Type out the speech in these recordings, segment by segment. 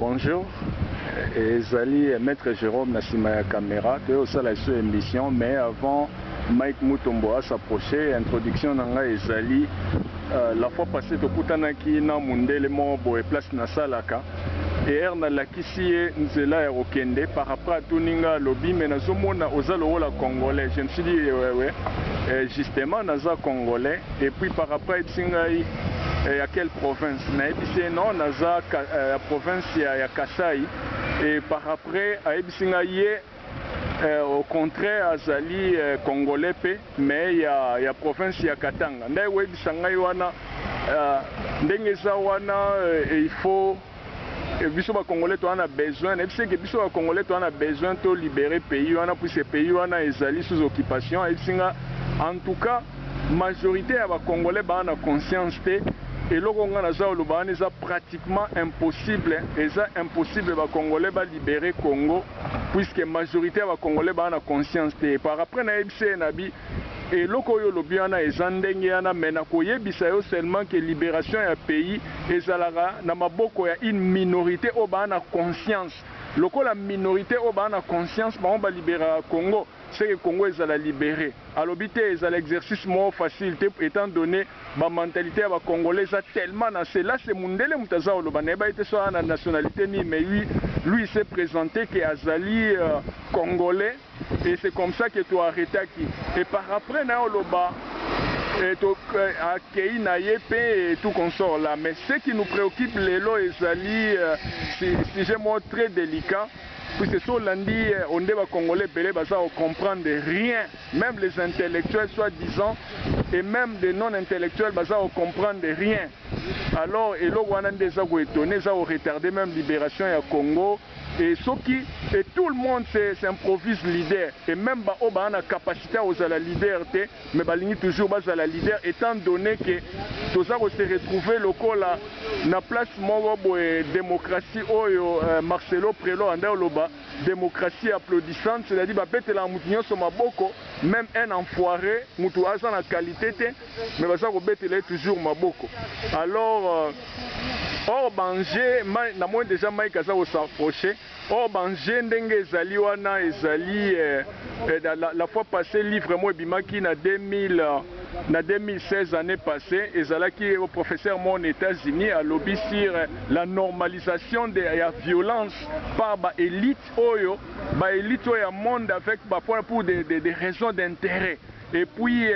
Bonjour, ezali Maître Jérôme na nsima ya caméra. Toye kosala biso émission, mais avant Mike Mutombo as'approche, introduction na ngai ezali la fois passée tokutanaki na mundele moko boye place nasalaka ere nalakisi ye nzela ya kokende. Par après atuni nga, alobi: "Me nazomona oza lokola Congolais." Je me suis dit: "Wewe, justement naza Congolais." Et puis par après ayebisi ngai ya quelle province. Nayebisi ye: "Non, naza ya province ya Kasai." Et par après ayebisi ngai ye au contraire azali Congolais mpe, mais ya province ya Katanga. Nde koyebisa ngai wana ndenge eza wana, il faut biso Bacongolais toza na besoin. Nayebisi eke biso Bacongolais toza na besoin tolibérer pays wana, puisque pays wana ezali sous occupation. Ayebisi nga: "En tout cas, majorité ya Bacongolais baa na conscience te. Eloko nga naza koloba wana eza pratiquement impossible, eza impossible Bacongolais balibérer Congo, puisque majorité ya Bacongolais baa na conscience te." Par après nayebisi ye na bi eloko oyo olobi wana eza ndenge wana, me nakoyebisa yo seulement ke libération ya pays ezalaka na maboko ya une minorité oyo baa na conscience. Lokola minorité oyo baa na conscience, bango balibéraka Congo, c'est que Congo ezala libéré. Alobi te ezala exercice moko facile te, étant donné bamentalité ya Bacongolais eza tellement na se. Là, c'est mundele moto aza koloba. Nayeba ye te so aza na nationalité nini, mais lui, il s'est présenté ke azali Congolais et c'est comme ça que toarrêtaki. Et par après na ye oloba akei na ye mpe et tout consort là. Mais ce qui nous préoccupe lelo ezali sujet moko très délicat, puisque so olandi onde Bacongolais ebele baza kocomprendre rien, même les intellectuels soi-disant et même des non intellectuels baza kocomprendre rien. Alors eloko wana nde eza koétonner, eza koretarder même libération ya Congo. Et soki et tout le monde s'improvise leader, et même baoyo baa na capacité ya kozala leader te, mais balingi toujours bazala leader, étant donné que toza kose retrouver lokola na place moko boye, démocratie oyo Marcelo Prelo anda oloba, démocratie applaudissante, c'est-à-dire babetelaka mutu nyonso maboko, même un enfoiré, mutu aza na qualité te, mais baza kobetela ye toujours maboko. Alors or banger namoni déjà Mike aza kos'approcher. Or banger ndenge ezali wana ezali la fois passée, livre moko ebimaki na 2000, na 2016, année passée, ezalaki professeur moko na États-Unis alobi sur la normalisation de ya violence par baélite oyo, baélite oyo ya monde avec ba pour des raisons d'intérêt, et puis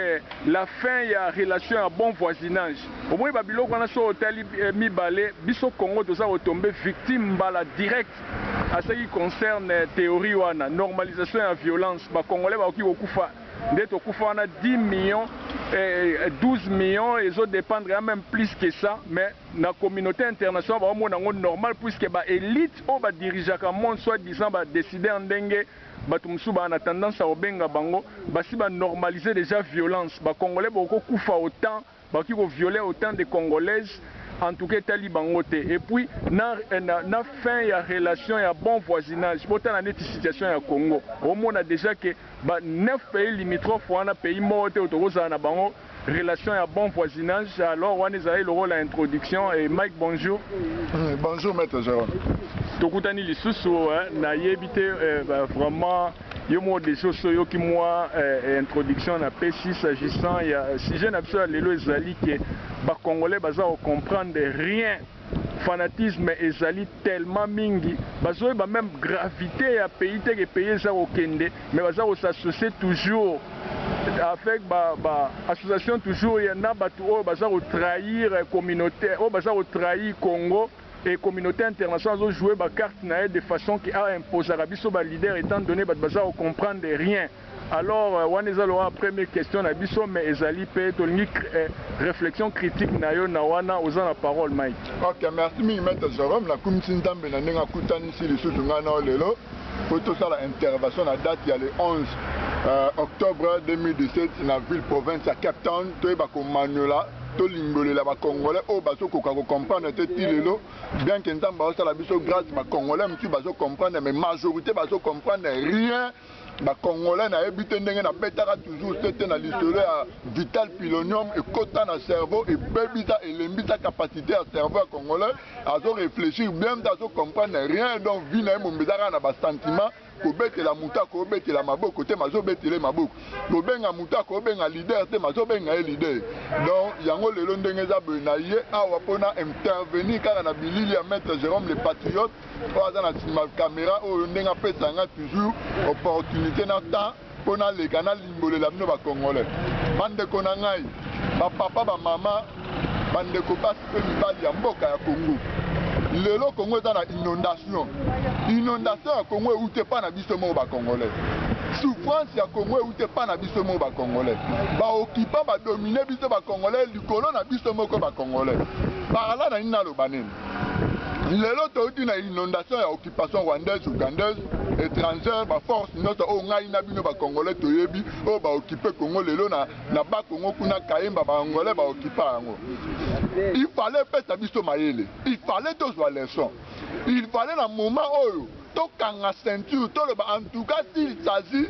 la fin ya relation ya bon voisinage. Omoni babiloko wana, so otali mibale, biso Congo toza kotomber victime mbala direct à ce qui concerne théorie wana, normalisation ya violence. Bacongolais bakoki kokufa nde tokufa wana 10 millions, 12 millions, ezodépendre ya même plus que ça, mais na communauté internationale baomona yango normal, puisque baélite oyo badirigeaka monde, soi disant badécider, ndenge bato mosusu baa na tendance ya kobenga bango, basi banormaliser déjà violence. Bacongolais bakokufa autant, bakoki kovioler autant de Congolaises, en tout cas etali bango te. Et puis na fin ya relation ya bon voisinage, botala neti situation ya Congo, omona déjà ke ba 9 pays limitrophes wana, pays moko te tokozala na bango relation ya bon voisinage. Alors wana ezali lokola introduction. Et Mike, bonjour. Bonjour, maître Jérôme. Tokutani lisusu. Nayebi te vraiment yo moko déjà oso oyoki mwa introduction napesi s'agissant ya sujet na biso ya lelo. Ezali ke Bacongolais baza kocomprendre rien, fanatisme ezali tellement mingi, bazoyeba même gravité ya pays te, ke pays eza kokende, mais baza kos'associer toujours avec ba association toujours ya na bato oyo baza kotrahir communauté, oyo baza kotrahir Congo, et communauté internationale azojouer bacarte na ye de façon ke aimposaka biso baleader, étant donné bato baza kocomprendre rien. Alors wana eza lokola première question na biso, mais ezali mpe tolingi réflexion critique na yo na wana. Oza na parole, Mike. Ok, merci mingi, maître Jérôme. Nakumisi Nzambe na ndenge akutanisi lisusu ngai na yo lelo po tosala intervention na date ya le 11 octobre 2017 na ville province ya Cape Town. Toyeba komaniola, tolimbolela Bacongolais oyo bazokoka kocomprendre te ti lelo, bien ke Nzambe azosala biso grâce, Bacongolais mosusu bazocomprendre, mais majorité bazocomprendre rien. Ba Congolais nayebi te ndenge nabetaka toujours sete na lisolo ya Vital Pilonium ekota na cerveau, ebebisa, elembisa capacite ya cerveau ya Congolais. Azo reflechir bien te, azo comprendre rien, donc vie na ye momba eza kaka na ba sentiments. Kobetela moto akobetela maboko te, mazobetele maboko. Kobenga moto akobenga leader te, mazobenga ye leader. Donc yango lelo ndenge eza boye, na ye awa mpona intervenir kaka na bilili ya Maître Jérôme le Patriote oyo aza na nsima caméra oyo, ndenge apesa nga toujours opportunité na temps mpo naleka nalimbolela bino Bacongolais, bandeko na ngai, bapapa, bamama, bandeko basi mpe mibali ya mboka ya Congo. Lelo Congo eza na inondation. Inondation ya Congo euti epa na biso moko Bacongolais. Souffrance ya Congo euti epa na biso moko Bacongolais. Baoccupants badomine biso Bacongolais likolo na biso moko Bacongolais. Par là na nini naloba nini? Lelo touti na inondation ya occupation rwandaise, ougandaise, étrangère, baforce nyonso oyo ngai na bino Bacongolais toyebi, oyo baoccupe Congo lelo na Bakongo kuna Kayemba, Baangolais baoccupa yango. Il fallait epesa biso mayele, il fallait tozwa leçon, il fallait na moment oyo tokanga ceinture, toloba en tout cas s'il s'agit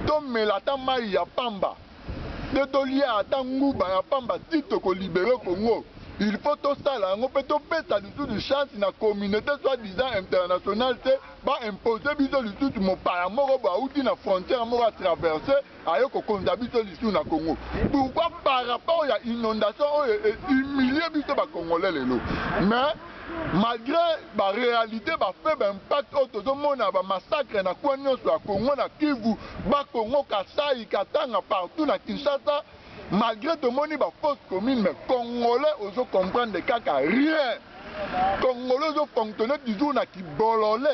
tomela ata mai ya pamba te, tolia ata nguba ya pamba, ti tokolibérer Congo, il faut tosala yango mpe topesa lisusu chance na communauté soi-disant internationale te baimpose biso lisusu mopaya moko boye auti na frontière moko atraverse, aye kokonza biso lisusu na Congo. Pourquoi? Par rapport ya inondation oyo ehumilie biso Bacongolais lelo. Mais malgré baréalité, bafaits, baimpact oyo tozomona, bamassacre na coin nyonso ya Congo, na Kivu, Bakongo, Kasai, Katanga, partout na Kinshasa, malgré tomoni bafosse commune, mais Congolais ozocomprendre kaka rien. Congolais ozofonctionne toujours na kibolole.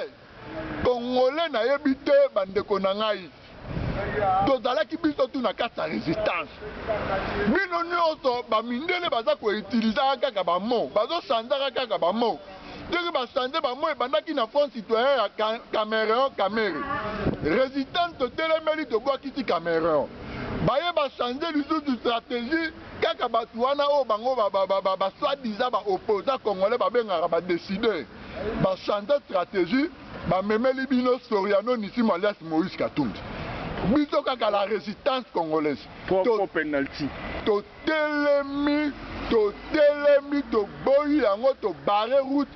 Congolais nayebi te, bandeko na ngai, tozalaki biso tu na kati ya résistance. Bino nyonso bamindele baza koutilisaka kaka bamo, bazochangeaka kaka bamo. Soki bachange bamo, ebandaki na Front citoyen ya Cameron Camere, résistance totelemeli, tobwakisi Cameron, baye bachange lisusu stratégie. Kaka bato wana oyo bango basoi-disant baopposant congolais babengaka badécideur, bachange stratégie, bamemeli bino Soriano Nisimo alias Moïse Katumbi. Biso kaka la résistance congolaise penalty. Totelemi, totelemi, toboyi yango, tobarrer route,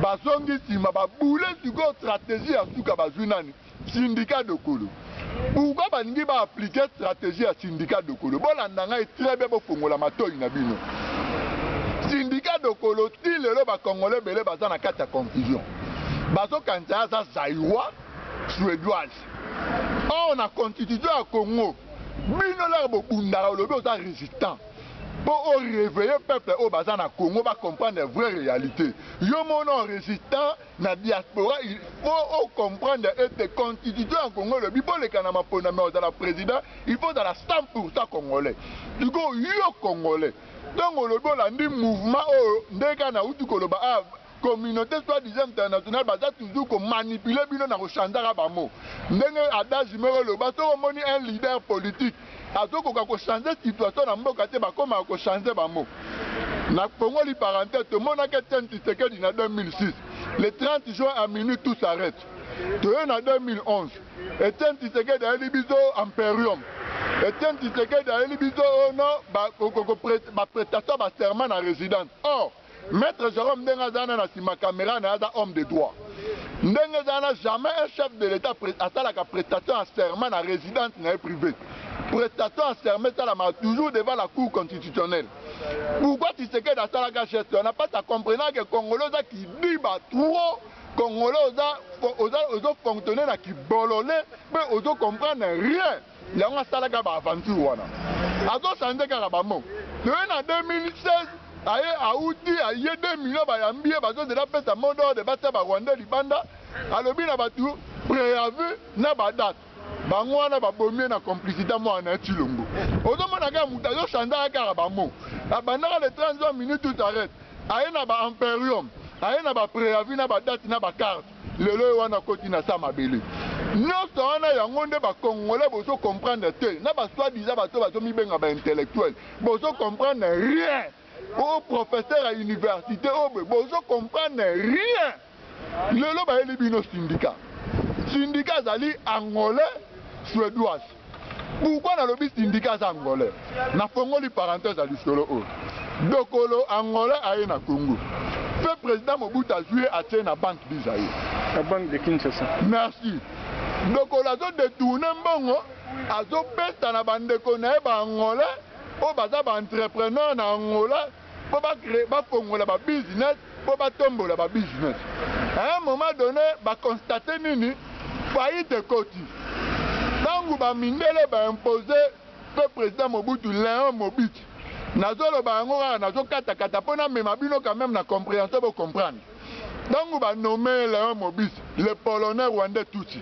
bazongi nsima, babule. Sikoyo stratégie ya suka bazwi nani? Sindika Dokolo. Pourquoi balingi baappliquer stratégie ya Sindika Dokolo? Bolanda ngai très bien, bofongola matoi na bino. Sindika Dokolo, ti lelo Bacongolais ebele baza na kati ya confusion, bazokanisa aza Zaïrois, Suédoise. Or na constitution ya Congo, bino laka bobundaka, olobi oza résistant mpo oréveille peuple oyo baza na Congo bacomprendre vraie réalité. Yo mona résistant na diaspora, il faut ocomprendre ete constitution ya Congo elobi boleka na maponami, ozala président, il faut ozala 100 congolais. Sikoyo yo Congolais, ntango olobi olandi mouvement oyo, ndenge kaka nauti koloba, ah, communauté soi-disant internationale baza toujours komanipuler bino na kochangeaka bamo. Ndenge adage moko eloba, soki omoni un leader politique azokoka kochange situation na mboka te, bakomaka kochange bamo. Na fongoli parenthèse, tomonaki Etienne Tshisekedi na 2006, le 30 juin à minuit tout s'arrête. Toye na 2011, Etienne Tshisekedi ayeli biso imperium. Etienne Tshisekedi ayeli biso oyo no baprestation baserment na résidence. Or Maître Jérôme, ndenge aza wana na nsima caméra na ye, aza homme de droit. Ndenge eza wana, jamais un chef de l'État asalaka prestation ya serment na résidence na ye privé. Prestation ya serment esalamaka toujours devant la Cour constitutionnelle. Pourquoi Tshisekedi asalaka geste wana? Parce acomprenant que Congolais oza kidiba trop, Congolais oza ozofonctionne na kibolole mpe ozocomprendre rien. Yango asalaka baaventure wana, azochange kaka bamo. Toye na 2016, aye auti aye 2 millions, bayambi ye, bazozela pesa mot d'ordre, batia Barwandais libanda. Alobi na bato préavis na badate, bango wana babomi ye na complicité mwana ya Tshilombo. Ozomona kaka moto azochangeaka kaka bamo. Abandaka le 30 juin minute tout arrête, aye na baimperium, aye na bapréavis na badate na bacarte. Lelo oyo wana akoti na sa mabele nyonso wana. Yango nde Bacongolais bozo comprendre te, na basoi-disant bato bazomibenga baintellectuel, bozo comprendre rien. Oyo professeur ya université oyo boye, bozo comprendre rien. Lelo bayeli bino Sindika. Sindika azali Angolais. Suédoise. Pourquoi nalobi Sindika aza Angolais? Nafongoli parenthèse ya lisolo oyo. Dokolo Angolais aye na Congo. Pe president Mobutu azui ye atie na banque du Zaïre. La banque de Kinshasa. Merci. Dokolo azo detourner mbongo, azo pesa na ba ndeko na ye ba Angolais oyo baza ba entrepreneurs na Angola po ba creer, ba fongola ba business po ba tombola ba business. À un moment donne, ba constater nini? Faillite ekoti. Tangu ba mindele ba imposer pe president Mobutu Leon Mobiti, nazo loba yango kaka nazo kata kata po na mema bino quand meme na comprehension bo comprendre. Tangu ba nommer Leon Mobiti, le polonais rwandais tutsi,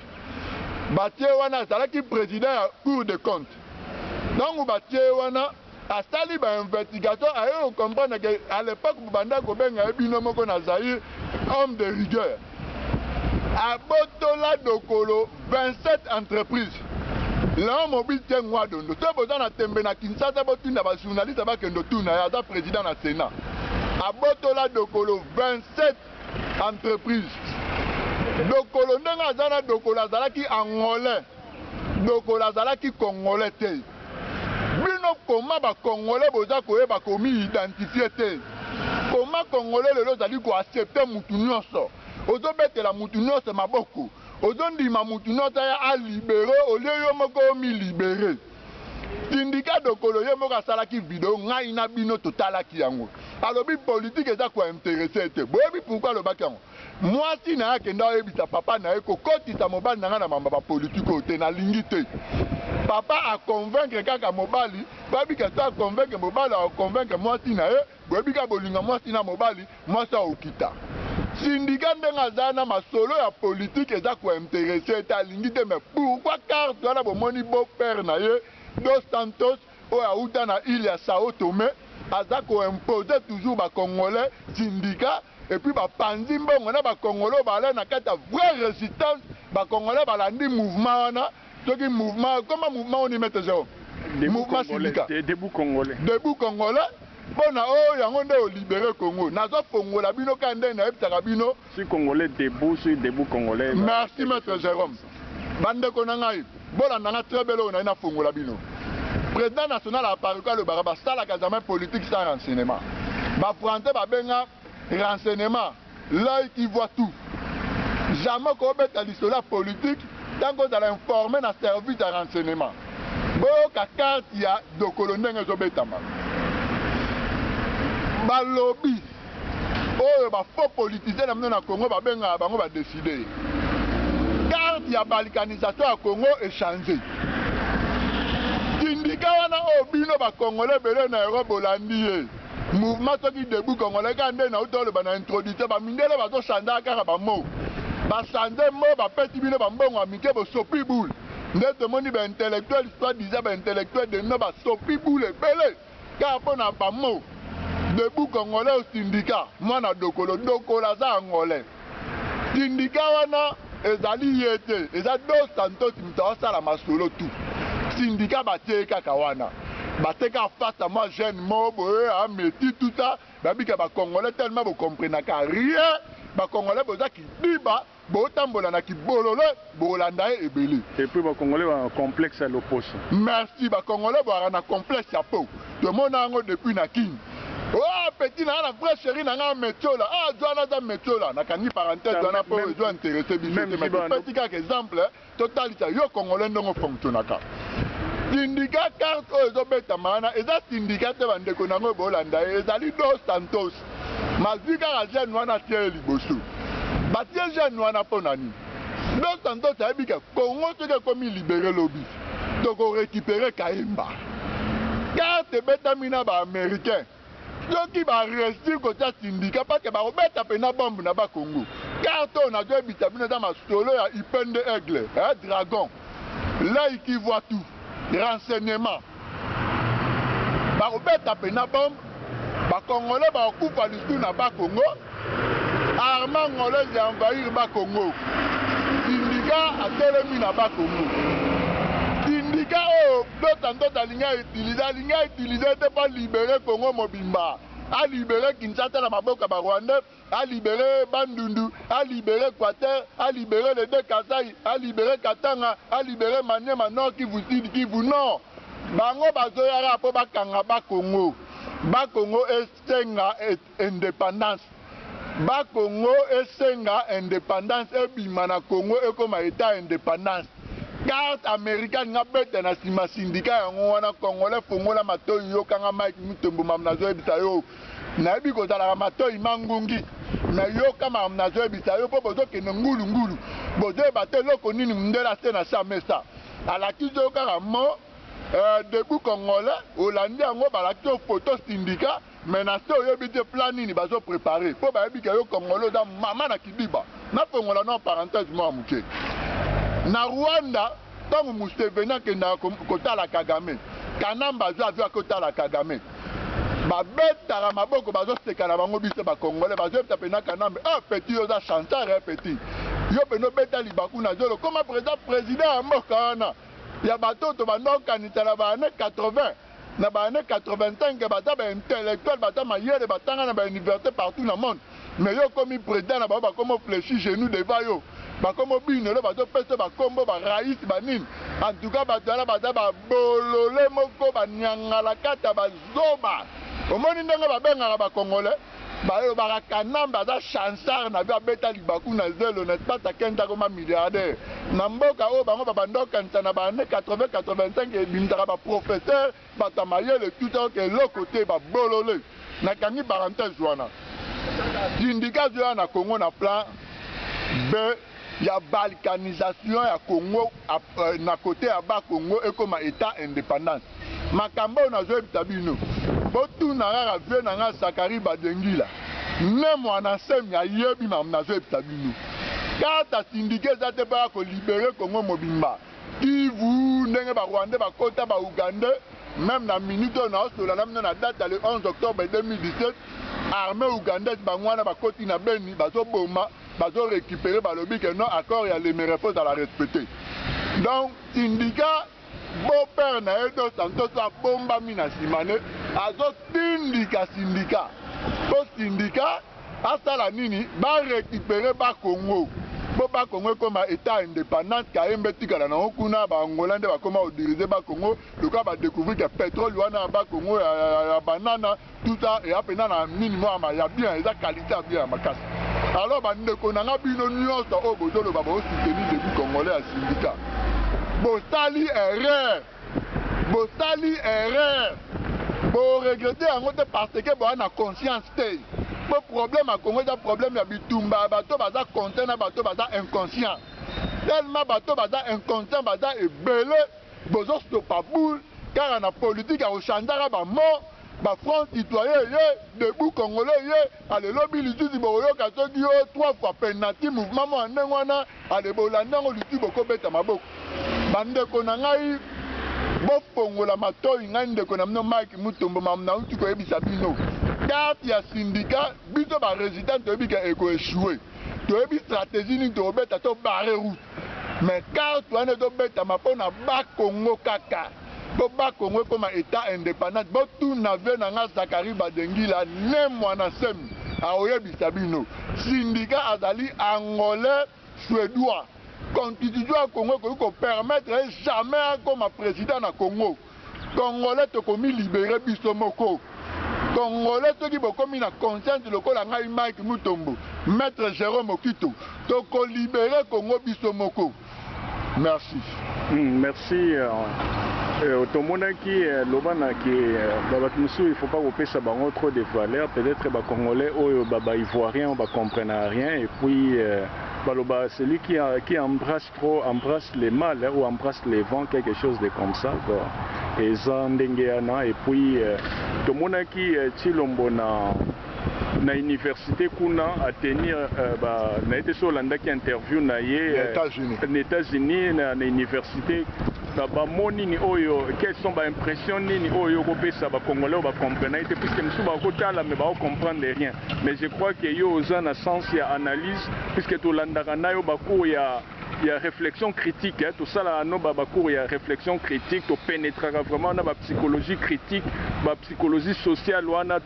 batie wana azalaki president ya cour de compte. Tangu batie ye wana, asali ba investigation aye ko comprendre que à l'epoque bobanda kobenga ye bino moko na Zaïre homme de rigueur. Abotola Dokolo 27 entreprises. Leon Mobile te Ngwadondo. Soki boza na tembe na Kinshasa botinda ba journalistes bakende otuna ye, aza president na Senat. Abotola Dokolo 27 entreprises. Dokolo ndenge aza na Dokolo azalaki Angolais. Dokolo azalaki Congolais te. Bino comment ba congolais boza koyeba komi identifier te? Comment congolais lelo ozali ko accepter mutu nionso? Ozo betela mutu nionso maboko, ozo ndima mutu nionso aya a liberer au lieu yo moko omi liberer. Tindika Dokolo ye moko asalaki video ngai na bino totalaki yango. Alobi politique eza ko interesser ye te. Boyebi pourquoi alobaki yango? Mwasi na ye akenda oyebisa papa na ye kokotisa mobali na ngai na mamba ba politique oyo te nalingi te. Papa a convaincre kaka mobali, boyebi ke soki a convaincre mobali ako convaincre mwasi na ye, boyebi kaka bolingo ya mwasi na mobali, mwasi akokita. Sindika ndenge aza na masolo ya politique eza ko interesser ye te alingi te mais pourquoi carte wana bomoni beau père na ye Dos Santos oyo awuta na ile ya Sao Tome aza ko imposer toujours ba congolais sindika et puis ba panzi mbongo na ba congolais oyo bazalaki na kati ya vraie resistance, ba congolais balandi mouvement wana, soki mouvement comment mouvement oni maitre Jerome? Mouvement sindika. Debout congolais. Debout congolais pona oyo yango nde o libere Congo. Nazo fongola bino kaka ndenge nayebisaka bino. Si congolais debout, si debout congolais. Merci maitre Jerome. Ba ndeko na ngai, bolanda nga très belle oyo naye na fongola bino. President national ya Apareco alobaka basalaka jamais politique sans renseignement. Ba français babenga renseignement l'oeil qui voit tout. Jamais okobeta lisolo ya politique tant que ozala informe na service ya renseignement. Boyoka carte ya Dokolo ndenge ezobetama. Balobi oyo ba faux politiciens na bino na Congo babengaka bango ba decider. Carte ya balkanisation ya Congo echanger. Tindika wana oyo bino ba Congolais ebele na Europe bolandi ye. Mouvement soki debout congolais kaka nde nauti oloba na introduction ba mindele bazo changer kaka ba mots. Ba changer mot bapesi bino ba mbongo ya mike bosopi boule. Nde tomoni ba intellectuels soit disant ba intellectuels de bino basopi boule ebele. Kaka pona ba mots. Debout congolais ou sindika mwana dokolo dokolo aza angolais sindika wana ezali ye te eza dos santos mutu asala masolo tout sindika batie ye kaka wana batie kaka face ya mwa jeune moko boye ameti tout ça babika ba congolais tellement bo comprenaka rien ba congolais boza kidiba Botambola na kibolole bokolanda ye ebele. Et puis ba congolais ba complexe ya loposo. Merci ba congolais boyaka na complexe ya peau tomona yango depuis na kin oh petit na nga na vrai cherie na nga metiola ah djo wana aza metiola nakangi parenthèse wana po ezo interesse biso te mais topesi kaka exemple Totalisa yo congolais ndenge o fonctionaka. Sindika carte oyo ezo betama wana eza sindika te ba ndeko na ngo bolanda ye ezali dos santos mazui kaka jeune wana atie ye liboso batie jeune wana pona nini dos santos ayebi ke congo soki ekomi libere lobi toko recuperer kayemba carte ebetami na ba americain Soki ba reussir kotia sindika parce que bakobeta pena bombe na bas Congo. Carte oyo nazo yebisa bino eza masolo ya Ipende Aigle, eh, dragon. L'oeil qui voit tout. Renseignement. Bakobeta pena bombe, ba Congolais bakokufa lisusu na bas Congo. Armee angolaise ya envahir bas Congo. Sindika atelemi na bas Congo. Sindika oyo Dos Santos alingi a utiliser, alingi a utiliser te po a liberer Congo mobimba. Alibérer Kinshasa na maboko ya Barwandais, alibérer Bandundu, alibérer Équateur, alibérer les deux Kasaï, alibérer Katanga, alibérer Maniema, Nord Kivu, Sud Kivu. Non, bango bazoyaka mpo bakanga Bakongo. Bakongo esenga indépendance, Bakongo esenga indépendance, ebima na Congo, ekoma état indépendance. Carte américaine nga beta na nsima Sindika yango wana. Congolais, fongola matoi, yokanga Mike Mutombo, mamu nazoyebisa yo. Nayebi kozalaka matoi mangungi me yoka makambo nazoyebisa yo, mpo bozokende ngulungulu, bozoyeba te eloko nini. Mundele ase na sa mesa alakisi yo kaka mo debout congolais, olandi yango, balakisi yo photo Sindika, me na se oyebi te plan nini bazopréparer, mpo bayebi ke yo Congolais oza mama na kidiba. Nafongola no parenthèse moko ya moke. Na Rwanda, ntango Museveni akendaka kotala Kagame, Kanamba azwi azwi akotala Kagame, babetaka maboko, bazoseka na bango. Biso Bacongolais bazoyebisa mpena Kanambe: "Ah petit, yo oza chanteur, eh petit, yo mpena obeta libaku na zolo, koma président, président ya mboka wana ya bato oyo tobanda okanisa na baannées 80, na baannées 85, baza baintellectuel, baza mayele, batanga na bauniversité partout na monde. Mais yo okomi président na bango, bakomi ofléchir genou devant yo, bakomi obinelo, bazopesa bakombo baraïs banini." En tout cas, bato wana baza babolole moko, banyangala kata, bazoba. Omoni ndenge babengaka Bacongolais, balobaka Kanambe aza chançard na bio, abeta libaku na zelo na espace akenda, akoma milliardaire na mboka oyo bango babanda okanisa na baannées 80, 85, ebimisaka baprofesseur, bato ya mayele, tuta oke eloko te, babolole. Nakangi parenthèse wana. Sindika azoya na Congo na plan B ya balkanisation ya Congo na côté ya Bakongo, ekóma état indépendance. Makambo oyo nazoyebisa bino, botuna kaka vieux na nga Zakari Badengila, ne Mwana Nsemi ayebi makambo nazoyebisa bino. Carte Sindika eza te mpo ya kolibérer Congo mobimba, Kivu, ndenge Barwandais bakota, Baugandais. Même na minute oyo naosola na bino, na date ya le 11 octobre 2017, armée ougandaise bango wana bakoti na Beni, bazoboma, bazorécupérer. Balobi ke non, accord ya Lemera faut ezala respecté. Donc Sindika, beau-père na ye Dos Santos abombami na nsima ne, azotindika Sindika mpo Sindika asala nini? Barécupérer Bakongo, mpo Bakongo ekóma état indépendante. Kayembe etikala nango kuna, Baangola nde bakóma kodiriger Bakongo, lokola badécouvrir ke pétrole wana ya Bakongo, ya banana, tout ça, eya mpena na nini moko ya bien, eza qualité ya bien ya makasi. Alors bandeko na nga, bino nyonso oyo bozoloba bosoutenir debout congolais ya Sindika, bosali erreur, bosali erreur, boregretter yango te, parce que boya na conscience te. Mpo problème ya Congo eza problème ya bitumba ya bato baza conscient na bato baza inconscient. Tellement bato baza inconscient baza ebele, bozostopa boule kaka na politike ya kochangeaka bamo, bafront citoyen ye, debout congolais ye. Alelobi lisusu, bokoyoka soki yo trois fois penalty, mouvement mo ya ndenge wana. Ale bolanda yango lisusu, bokobeta maboko. Bandeko na ngai, bofongola matoi. Ngai ndeko na bino Mike Mutombo, mamu nauti koyebisa bino, carte ya Sindika, biso barésident toyebi ke ekoéchouer. Toyebi stratégie nini tokobeta, tobarrer route, mais carte wana ezobetama mpo na Bakongo kaka, mpo Bakongo ekóma état indépendante. Botuna vieux na nga Zakari Badengila, ne Mwana Semi akoyebisa bino. Sindika azali Angolais suédois. Constitution ya Congo ekoki kopermettre ye jamais akóma président na Congo. Congolais, tokomi libérer biso moko. Congolais, soki bokomi na conscience lokola ngai Mike Mutombo, maître Jérôme Okito, tokolibérer Congo biso moko. Merci. Merci. Tomonaki loba na ke bato mosusu, il faut pas kopesa bango trop de valeur. Peut-être Bacongolais oyo, Baivoirien oyo bacomprennent rien. Et puis baloba: celui qui embrasse trop embrasse les mal, hein, ou embrasse les vents, quelque chose de comme ça, quoi. Eza ndenge wana. Et puis tomonaki Tshilombo na université kuna atenir ba na ye te. So olandaki interview na ye na États-Unis, na université, bamo nini oyo, quelles sont baimpression nini oyo okopesa Bacongolais oyo bacomprena ye te, puisque mosusu bakotala mais bakocomprendre rien? Mais je crois que yo oza na sens ya analyse, puisque tolandaka na yo bacours ya ya réflexion critique, eh, tosalaka no bacours ya réflexion critique, topénétraka vraiment na bapsychologie critique, bapsychologie sociale wana,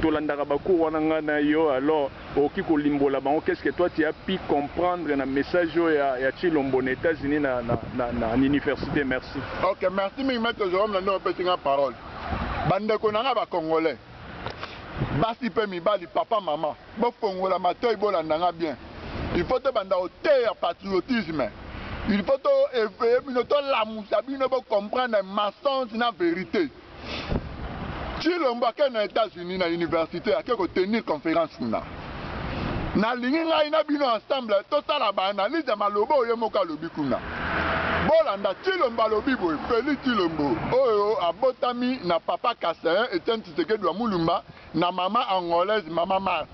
tolandaka bacours wana ngai na yo. Alors okoki kolimbola bango qu'est-ce que toi tu as pu comprendre na message oyo ya Tshilombo na États-Unis na université? Merci. Ok, merci mingi, maître Jérôme, na ndenge opesi nga parole. Bandeko na nga bacongolais, basi mpe mibali, papa, mama, bofongola matoi, bolanda nga bien. Il faut tobanda koteya patriotisme, il faut toéveiller bino, tolamusa bino, bocomprendre mensonge na vérité. Tshilombo ake na États-Unis, na université, ake kotenir conférence kuna. Nalingi ngai na bino ensemble tosala baanalyse ya maloba oyo moko alobi kuna. Bolanda, Tshilombo alobi boye: Félix Tshilombo oyo abotami na papa kasaïen Etienne Tshisekedi wa Mulumba na mama angolaise, mama Marthe.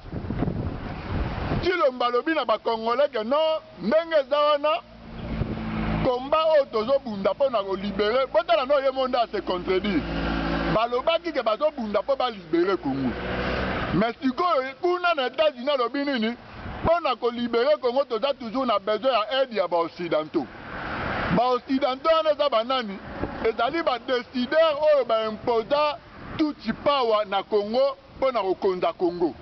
Tshilombo alobi na bacongolais ke non, ndenge eza wana, combat oyo tozobunda mpo na kolibérer, botala no, ye mo nde ase contredire. Balobaki ke bazobunda mpo balibérer Congo, mais sikoyo kuna na États-Unis alobi nini? Mpo na kolibérer Congo, toza toujours na besoin ya aide ya baoccidentaux. Baoccidentaux wana eza banani? Ezali badécideur oyo baimposa Tutsi power na Congo mpo na kokonza Congo.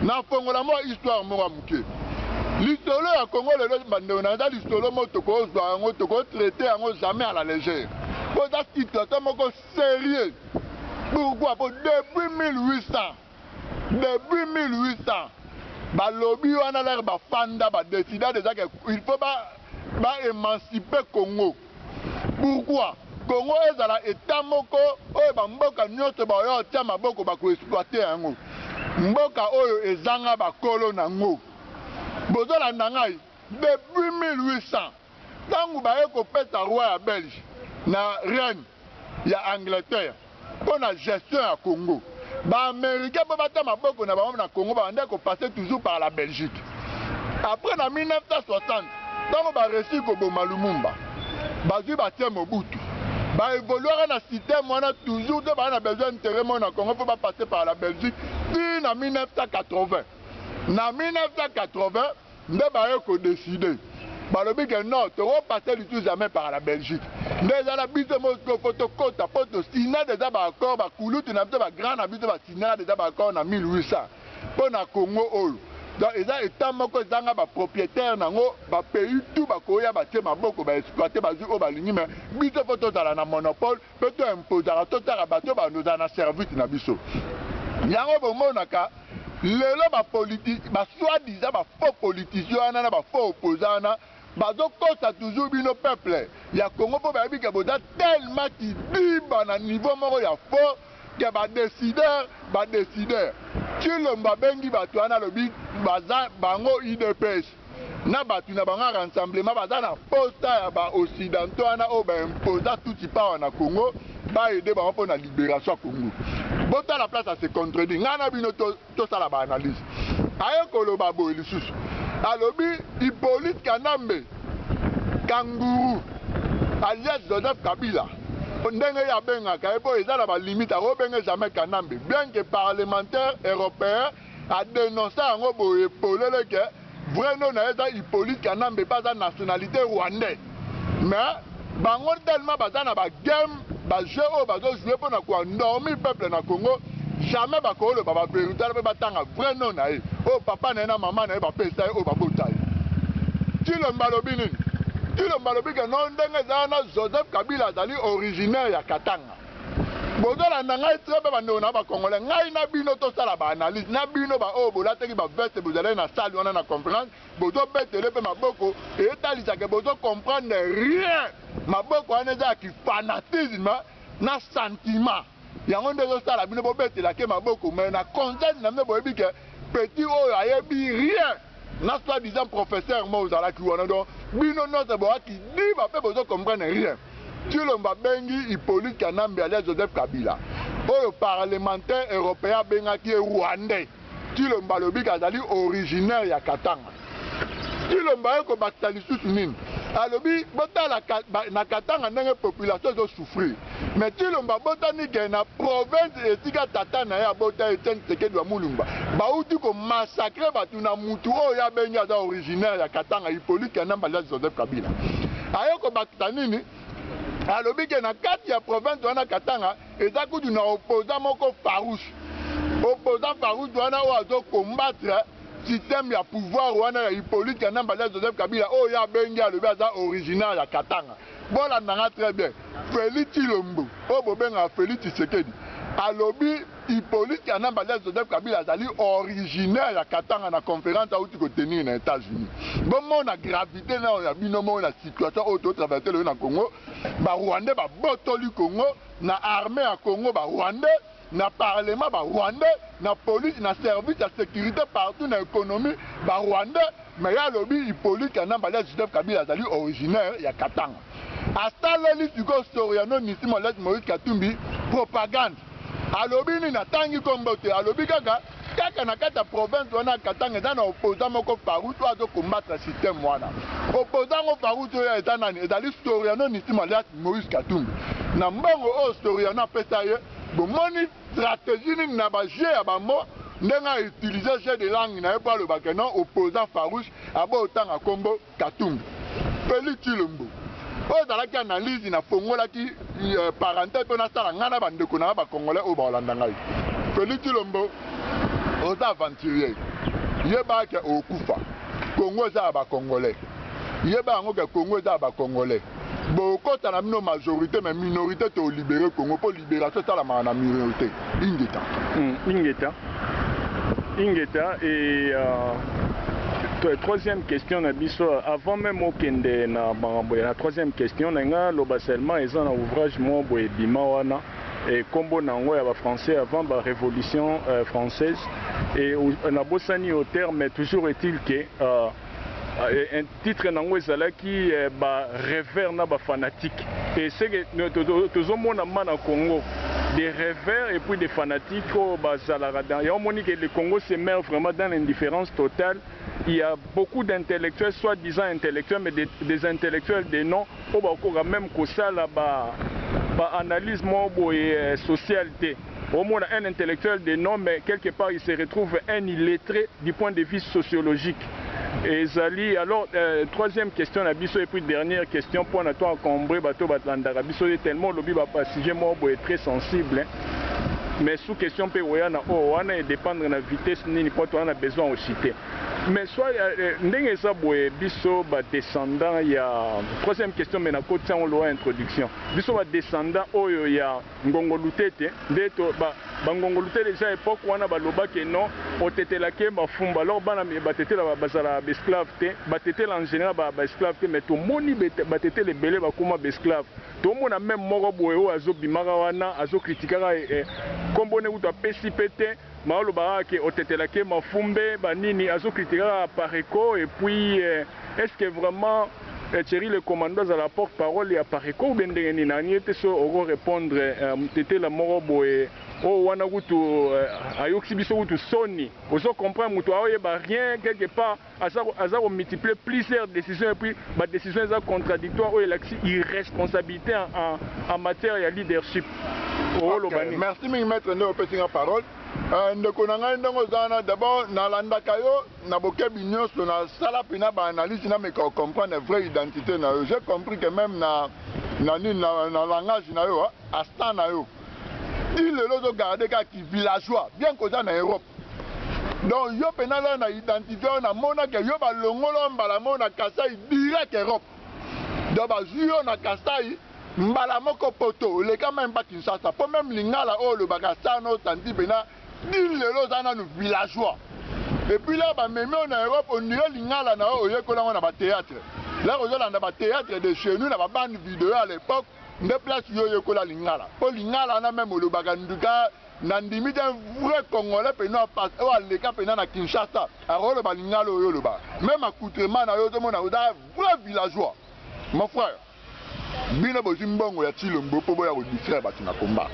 Nafongola mwa histoire moko ya moke. Lisolo ya Congo lelo, bandeko na, eza lisolo moko tokozwa yango, tokotraiter yango jamais à la légère, mpo eza situation moko sérieux. Pourquoi? Po depuis 1800, depuis 1800, balobi wana, lere bafanda, badécida déjà ke il faut baémanciper Congo. Pourquoi? Congo ezala état moko oyo bamboka nyonso baoya kotia maboko, bakoexploiter yango. Mboka oyo ezanga bakolo nango. Bozolanda ngai? Depuis 1800, ntango baye kopesa roi ya Belge na reine ya Angleterre mpo na gestion ya Congo, baaméricain mpo batia maboko na bango na Congo, babande kopasser toujours par la Belgique. Après, na 1960, ntango baréussir koboma Lumumba, bazwi, batie Mobutu, baévoluaka na système wana toujours te. Baa na besoin intérêt moko na Congo, mpo bapasser par la Belgique ti na 1980. Na 1980 nde baye kodécider, balobi ke non, tokopasser lisusu jamais par la Belgique, nde ezala biso moko fo tokɔta, mpo tosigna déjà baaccord. Bakulutu na biso, bagrand na biso, basignaka déjà baaccord na 1800 mpo na Congo oyo. Donc eza état moko ezanga bapropriétaire nango. Bapays tout bakoya, batie maboko, baexploiter, bazwi oyo balingi, mais biso fo tozala na monopole mpe toimposaka, totaka bato bandozala na service na biso. Yango bomonaka lelo basoi-disant bafaux politicien wana na bafaux opposant wana bazokosa toujours bino peuple ya Congo, mpo bayebi ke boza tellement kidiba na niveau moko ya fort ke badécideur badécideur. Tshilombo abengi bato wana, alobi baza bango UDPS na bato na bango ya Rassemblement, baza na posa ya baoccidentaux wana oyo baimposa Tutsi power na Congo, baaider bango mpo na libération ya Congo. Botala place ase contredire. Ngai na bino tosala baanalyse. Aye koloba boye lisusu, alobi Hippolyte Kanambe Kanguru alias Joseph Kabila, ndenge ye abengaka ye, mpo eza na balimite, akobenge jamais Kanambe, bien que parlementaire européen adénonce yango boye polele ke vrai nom na ye eza Hippolyte Kanambe mpe aza nationalité rwandais. Mais bango tellement baza na bagame, bajeu oyo bazojouer mpo na koendormir peuple na Congo, jamais bakoloba bavérité wana mpe batanga vrai nom na ye oyo papa na ye na mama na ye bapesa ye, oyo babota ye. Tshilombo alobi nini? Tshilombo alobi ke no, ndenge eza wana, Joseph Kabila azali originaire ya Katanga. Bozolanda ngai très bien, bandeko na bacongolais? Ngai na bino tosala baanalyse na bino. Baoyo bolataki baveste, bozalaki na salle wana na conférence, bozobetele mpe maboko, etalisaka bozocomprendre rien. Maboko wana eza ya kifanatisme na sentiment, yango nde ezosala bino bobetelake maboko. Mais na conscience na bino, boyebi ke petit oyo ayebi rien na soi disant professeur mo ozalaki wana. Donc bino nyonso boyaki diba mpe bozocomprendre rien. Tshilombo abengi Hippolyte Kanambe alias Joseph Kabila, oyo parlementaire européen abengaki ye rwandais, Tshilombo alobi azali originaire ya Katanga. Tshilombo aye kobakisa lisusu nini? Alobi botala na Katanga ndenge population ezosouffrir. Mais Tshilombo abotani ke na province esika tata na ye abota, Etienne Tshisekedi wa Mulumba. Bauti ko massacrer bato na mutu oyo abengi aza originaire ya Katanga, Hippolyte Kanambe alias Joseph Kabila. Aye kobakisa nini? Alobi ke na kati ya province wana Katanga eza kutu na opposant moko farouche. Opposant farouche wana oyo azo combattre système ya pouvoir wana ya Hippolyte Kanambe alias Joseph Kabila, oyo abengi, alobi aza originaire ya Katanga. Bolanda nga très bien. Félix Tshilombo oyo bobengaka Félix Tshisekedi alobi Hippolyte Kanambe alias Joseph Kabila azali originaire ya Katanga na conférence auti kotenir na États-Unis. Bomona gravité na ya bino moko na situation oyo totraverse lelo na Congo. Barwandais babotoli Congo, na armée ya Congo barwandais, na parlement barwandais, na police, na service ya sécurité, partout, na économie barwandais. Mais ye alobi Hippolyte Kanambe alias Joseph Kabila azali originaire ya Katanga. Asaleli sikoyo Soriano Nisimo alias Moïse Katumbi propagande. Alobi nini? Atangi kombo te, alobi kaka kaka na kati ya province wana ya Katanga eza na opposant moko farouche oyo azocombattre système wana. Opposant yango farouche oyo eza nani? Ezali Soriano Nisimo alias Moïse Katumbi. Na mbongo oyo Soriano apesa ye, bomoni stratégie nini na bajeu ya bamo, ndenge autilize jeu de langue na ye mpo alobaka non, opposant farouche, abo otanga kombo Katumbi. Félix Tshilombo, oyo ezalaki analyse, nafongolaki parenthèse mpo nasala ngai na bandeko na nga bacongolais oyo baolanda ngai. Félix Tshilombo, oza aventurier, yeba ke okufa. Congo eza ya bacongolais, yeba yango ke Congo eza ya bacongolais. Bokota na bino majorité, mais minorité tolibere Congo, mpo libération esalamaka na minorité. Ingeta. Ingeta, ingeta. Et troisième question na biso, avant même okende na makambo ya na troisième question na nga, loba seulement eza na ouvrage moko boye ebima wana, nkombo na yango ya bafrançais avant barévolution française, et nabosani au terme. Toujours est-il que un titre nango ezalaki barêveur na bafanatique. Et ce que tozomona ma na Congo, des rêveurs et puis des fanatiques oyo bazalaka dans yango. Omoni que le Congo se meurt vraiment dans l'indifférence totale. Il y a beaucoup d'intellectuels, soi-disant intellectuels, mais des intellectuels de nom, oyo bakoka même kosala baanalyse moko boye sociale te. Omona un intellectuel de nom, mais quelque part il se retrouve un illettré du point de vue sociologique. Ezali alors troisième question na biso et puis dernière question mpona to encombré bato balandaka biso tellement. Olobi basujet moko boye très sensible, hein. Mais sous question mpe oya na oyo wana edépendre na vitesse nini, mpo toza na besoin ocite. Mais soit ndenge eza boye, biso badescendant ya troisième question, mais nakoti yango lowa introduction, biso badescendant oyo ya Ngongo Lutete, nde to bangongo Lutete déjà époque wana balobaki non, otetelaki mafumba. Alors bana batetela bazala baesclave te, batetela en général baesclave te, mais tomoni batetela ebele bakóma baesclave. Tomona même moko boye oyo azobimaka wana, azokritikaka nkombo ne kutu apesi mpe te, maolobaka ke otetelaki mafumbe banini, azokritikaka Apareco. Et puis est ce que vraiment Thierry le commando azala porte parole ya Apareco ou bien ndenge nini? Nani ete so oko répondre tetela moko boye oyo wana kutu ayokisi biso kutu soni. Ozo comprendre, moto aoyeba rien quelque part, aza komultiplier plusieurs décisions et puis badécision eza contradictoire, oyo elakisi irresponsabilité en matière ya leadership. Oloba nini? Merci mingi, maître, nde opesi nga parole. Ndeko na ngai, ndenge oza wana, d'abord nalandaka yo na bokebi nyonso, nasala mpena baanalyse, nameka kocomprendre vraie identité na yo. J'ai compris que même na nini, na langage na yo, accent na yo, ti lelo ozogarde kaka villageois, bien koza na Europe. Donc yo mpena aza na identité oyo namonaka yo, balongolo mbala moko na Kasai direct Europe. Donc bazwi yo na Kasai, mbala moko poto, oleka même ba Kinshasa, mpo même lingala oyo olobaka sana, otanti mpena ti lelo oza nanu villageois. Et puis là bamemi oyo na Europe, ondire lingala na yo oyekola yango na bathéâtre. Là ozolanda bathéâtre de chez nous na babande vidéo à l'époque, nde place yo oyekola lingala, mpo lingala wana même olobaka nduka, nandimi te vrai congolais mpena oyo aleka mpena na Kinshasa akoloba lingala oyo oloba. Même accoutrement na yo, ozomona oza vrai villageois. Mon frère, bino bozwi mbongo ya Tshilombo mpo boya kodistraire bato na komba.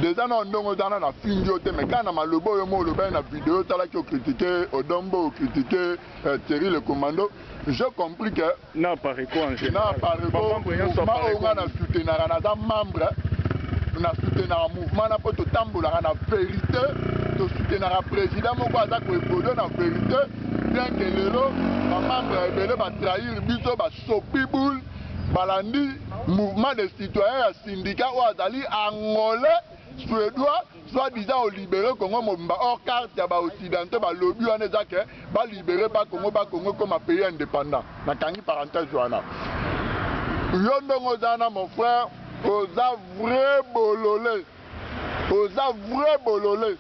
Déjà na ndongo oza na fingi yo te, mais kaka na maloba oyo mo olobaki na video otalaki, okritike Odombo, okritike Thierry le commando, j'ai compris que na Apareco en général, na Apareco, mouvement oyo nga na soutenaka, naza membre, na soutenaka mouvement na mpo totambolaka na vérité. Tosoutenaka président moko aza koévoluer na vérité, bien que lelo bamembre ebele batrahir biso, basopi boule, balandi mouvement de citoyen ya syndicat oyo azali angolais suédois, soi-disant olibérer Congo mobimba. Or carte ya baoccidentaux balobi wana eza ke balibérer Bakongo, Bakongo ekoma pays indépendant. Nakangi parenthèse wana. Yo ndongo oza wana, mon frère, oza vrai bolole, oza vrai bolole.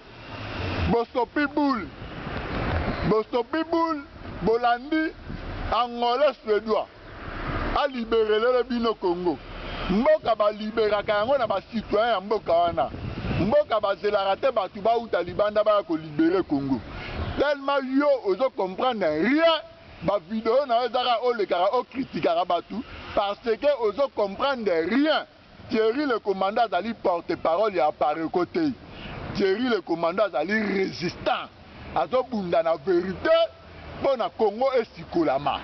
Bosopi boule, bosopi boule, bolandi angolais suédois alibérelele bino Congo. Mboka baliberaka yango na bacitoyen ya mboka wana. Mboka bazelaka te bato bauta libanda baya kolibérer Congo. Tellement yo ozocomprendre rien, bavideo na yo ezaka olekaka okritikaka bato parce que ozocomprendre rien. Thierry le commandant azali porte parole ya Apareco te. Thierry le commandant azali résistant, azobunda na vérité mpo na Congo esikolama.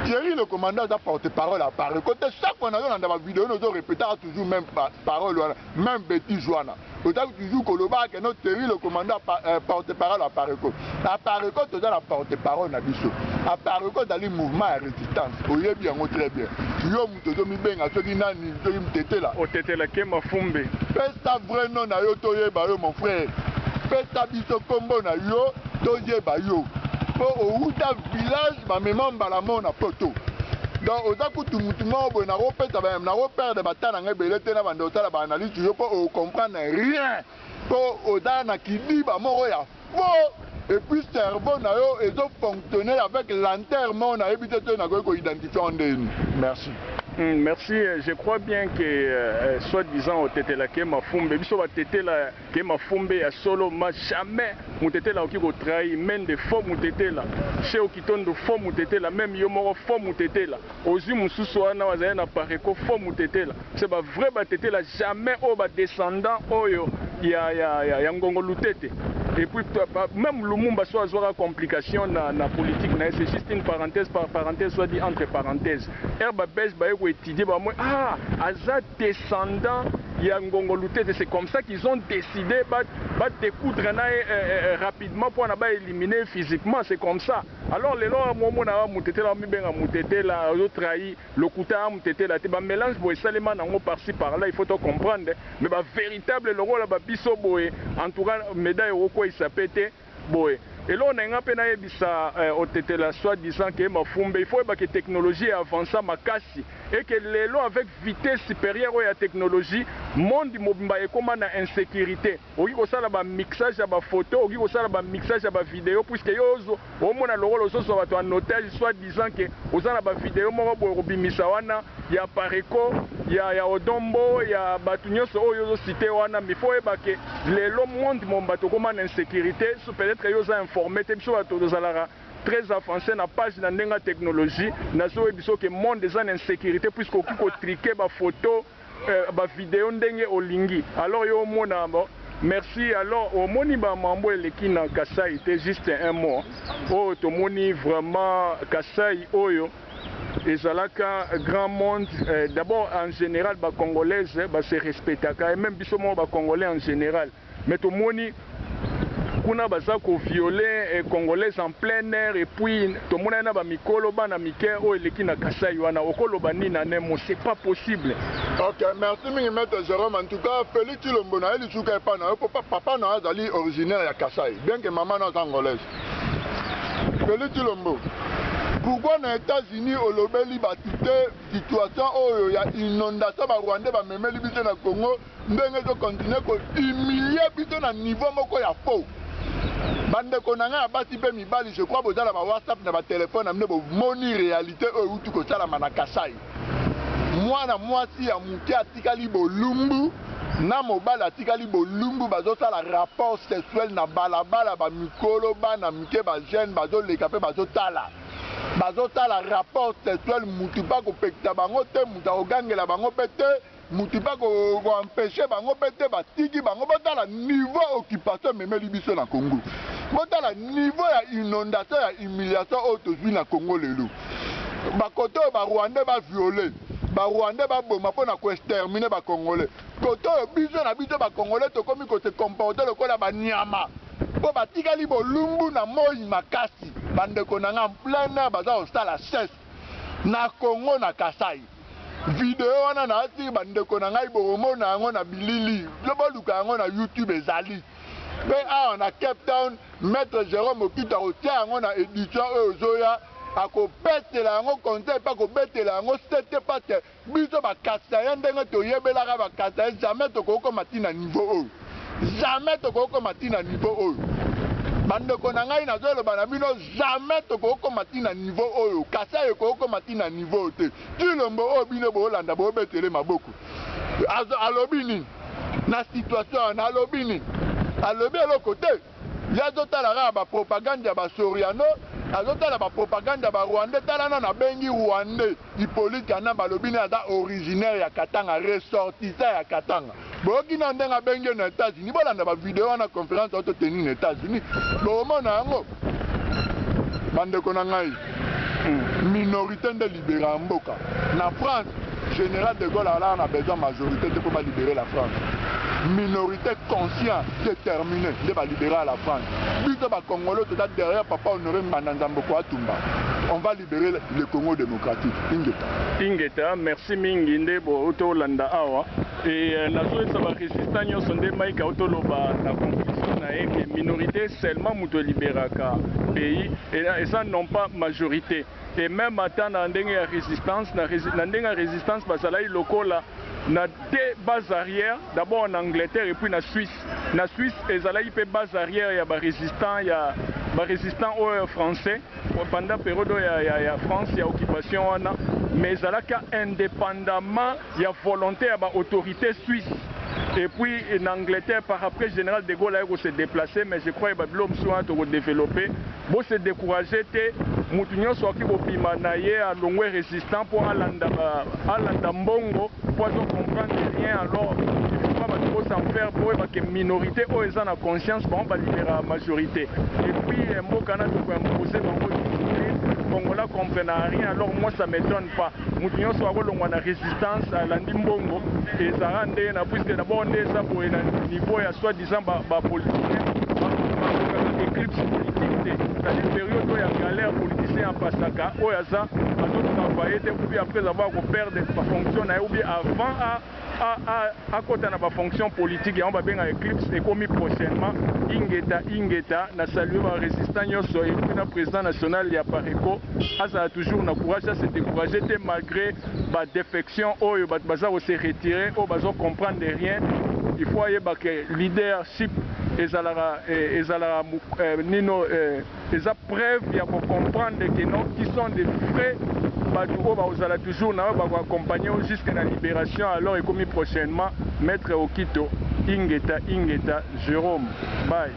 Thierry le commandant aza porte parole ya Apareco te. Chaque fois nazolanda bavideo, nazorepetaka toujours même parole wana, même bêtise wana. Oza toujours koloba ke no Thierry le commandant porte parole Apareco. Apareco toza na porte parole na biso. Apareco ezali mouvement ya résistance, oyebi yango très bien. Yo moto ozomibenga soki nani, soki Motetela. Otetela ke mafumbe. Pesa vrai nom na yo toyeba yo, mon frère. Pesa biso nkombo na yo toyeba yo, mpo outa village, bamema mbala mo na poto. Donc oza kutu mutu moko boye, nakopesa, nakoperdre bata na ngai ebele te na bando osala baanalyse yo, mpo ocomprendre rien, mpo oza na kidiba moko ya faux et puis cerveau na yo ezofonctionner avec lenteur moko nayebi te to nakoki koidentifier ndeni. Merci. Merci. Je crois bien que soi-disant otetela ke mafumbe, biso batetela ke mafumbe ya solo ma jamais mutetela oki kotrahir mende faux mutetela che okitondo faux mutetela, même yo moko faux mutetela ozwi mosusu wana azali na Apareco faux mutetela. C'est bavrai batetela jamais oyo badescendant oyo ya Ngongo Lutete. Et puis même Lumumba so azwaka complication na politique na ye, c'est juste une parenthèse par parenthèse, soit dit entre parenthèses, ere babelge baye koétudier, bamoi ah, aza descendant ya Ngongo Lutete. C'est comme ça qu'ils ont décidé badécoudre na ye rapidement mpona baéliminer physiquement. C'est comme ça. Alors lelo momona mutetela mibenga mutetela azotrahi lokuta ya mutetela te. Bamélange boye esalema nango par-ci par-là, il faut to comprendre. Mais bavéritable lokola babiso boye, en tout cas médaille okokweyisa pe te boye. Eloko na nga mpe nayebisa otetela soi-disant ke mafumbe, il faut oyeba ke technologie avança makasi et que lelo avec vitesse supérieure oyo ya technologie, monde mobimba ekóma na insécurité. Okoki kosala bamixage ya bafoto, okoki kosala bamixage ya bavideo, puisque yo omona lokola ozozwa bato en otage, soit disant ke oza na bavideo moko boye kobimisa wana ya Apareco, ya Odombo, ya bato nyonso oyo ozociter wana. Mais faut oyeba ke lelo monde mobimba tokóma na insécurité. So peut-être yo oza informé te, biso bato tozalaka très avancé na page na ndenge ya technologie, nazoyebi biso ke monde eza na insécurité, puisque okoki kotriquer bafoto, bavideo ndenge olingi. Alors yo omona bon, merci. Alors omoni bamambo eleki na Kasai te, juste un mot oyo tomoni vraiment Kasai oyo ezalaka grand monde. D'abord en général bacongolaise base respectaka et même biso moko bacongolais en général, mais tomoni kuna baza kovioler congolaise en plein air. Et puis tomonani na bamikolo, bana mike oyo eleki na Kasai wana, okoloba nini na nemo? C'est pas possible. Ok, merci mingi, maître Jérôme. En tout cas Félix Tshilombo na ye lisuka epai na yo, mpo papa na yo azali originaire ya Kasai, bien que mama na aza angolaise. Félix Tshilombo, pourquoi na États-Unis olobeli bato te situation oyo ya inondation barwandais bamemeli biso na Congo, ndenge ezocontinuer kohumilier biso na niveau moko ya faux? Bandeko na ngai ya basi mpe mibali, je crois boza na bawhatsapp na batelefone na bino, bomoni réalité oyo euti kosalama na Kasai. Mwana mwasi ya moke atikali bolumbu na mobali atikali bolumbu, bazosala rapport sexuel na balabala. Bamikolo, bana mike, bajeune bazoleka mpe bazotala, bazosala rapport sexuel. Mutu mpe akopekisa bango te, mutu akogangela bango mpe te, mutu mpe koempêcher bango mpe te. Batiki bango. Botala niveau occupation ememeli biso na Congo, botala niveau ya inondation, ya humiliation oyo tozwi na Congo lelo. Bakote oyo barwandais bavioler, barwandais baboma mpo na koexterminer bacongolais, kote oyo biso na biso bacongolais tokomi kose comporter lokola banyama. Mpo batikali bolumbu na moi makasi. Bandeko na nga, en plein air baza kosala chasse na Congo, na Kasai. Video wana naatiki bandeko na ngai, bokomona yango na bilili, boluka yango na YouTube, ezali mpe awa na Cape Town. Maître Jérôme Okito akotia yango na édition oyo ozoya, akobetela yango conseil mpe akobetela yango sete pate. Biso bakasaïens, ndenge toyebelaka bakasaïens, jamais tokokoma ntina niveau oyo, jamais tokokoma ntina niveau oyo. Bandeko na ngai, nazoloba na bino, jamais tokokoma ntina niveau oyo. Kasai ekokoma ntina niveau oyo te. Tshilombo oyo bino boolanda, boobetele maboko, alobi nini na situation wana? Alobi nini? Alobi eloko te. Ye azotala kaka bapropagande ya basoriano, azotala bapropagande ya barwandais. Tala nano, abengi Rwandais Hippolyte Kana, balobi ne aza originaire ya Katanga, ressortissant ya Katanga. Boyoki na ndenge abengi ye na États-Unis. Bolanda bavideo wana, conférence oyo toteni na États-Unis, bokomona yango. Bandeko na ngai, minorité nde libéra ya mboka. Na France, général de Gaulle alaka na besoin majorité te mpo balibérer la France. Minorité conscient, déterminé nde balibéra la France. Biso bacongolais toza derrière papa Honoré Ngbanda Nzamboko Atumba, on va libérer le Congo démocratique. Ingeta. Ingeta, merci mingi. Nde bo tolanda awa e, nazoyebisa barésistant nyonso nde Mike autoloba na conclusion na ye ke minorité seulement moto elibéraka pays, eza non pas majorité. Et même ata na ndenge ya résistance, na ndenge ya résistance bazalaki lokola na deux bases arrière, d'abord en Angleterre et puis na Suisse. Na Suisse ezalaki mpe base arrière ya barésistant, ya barésistant oyo français pendant période oyo ya France ya occupation wana, mais ezalaki indépendamment ya volonté ya baautorité suisse. Et puis en Angleterre, par après, général de Gaulle aye se déplacer. Mais je crois babilo mosusu wana tokodévelopper. Bose décourager te. Mutu nyonso akoki kobima na ye, alongwe résistant mpo alanda mbongo, mpo azocomprendre rien. Alors il faut pas bato bos'en faire po oyeba ke minorité oyo eza na conscience, bango balibéra majorité. Et puis mboka na tokoimpose bango discipline. Congolais comprenne rien. Alors moi, ça m'étonne pas, mutu nyonso akolongwa na résistance, alandi mbongo, ezala nde na, puisque d'abord nde eza boye na niveau ya soi-disant bapoliticien, bakokaka éclipse politique te, c'est-à-dire période oyo ya galère politicien apasaka, oyo aza azotravaille te, ou bien après avoir koperdre bafonction na ye, ou bien avant akɔta na bafonction politique, yango babengaka éclipse. Ekomi prochainement. Ingeta, ingeta. Na salue barésistant nyonso et puis na président national ya Pareco, azala toujours na courage, ase décourager te malgré badéfection oyo bato baza kose retirer, oyo bazocomprendre rien. Il faut ayeba ke leadership ezalaka nino, eza preuve ya kocomprendre ke non, qui sont des vrais bato oyo bakozala toujours na oyo bakoaccompagne oyo jusque na libération. Alors ekomi prochainement. Maître Okito, ingeta, ingeta. Jérôme, bye.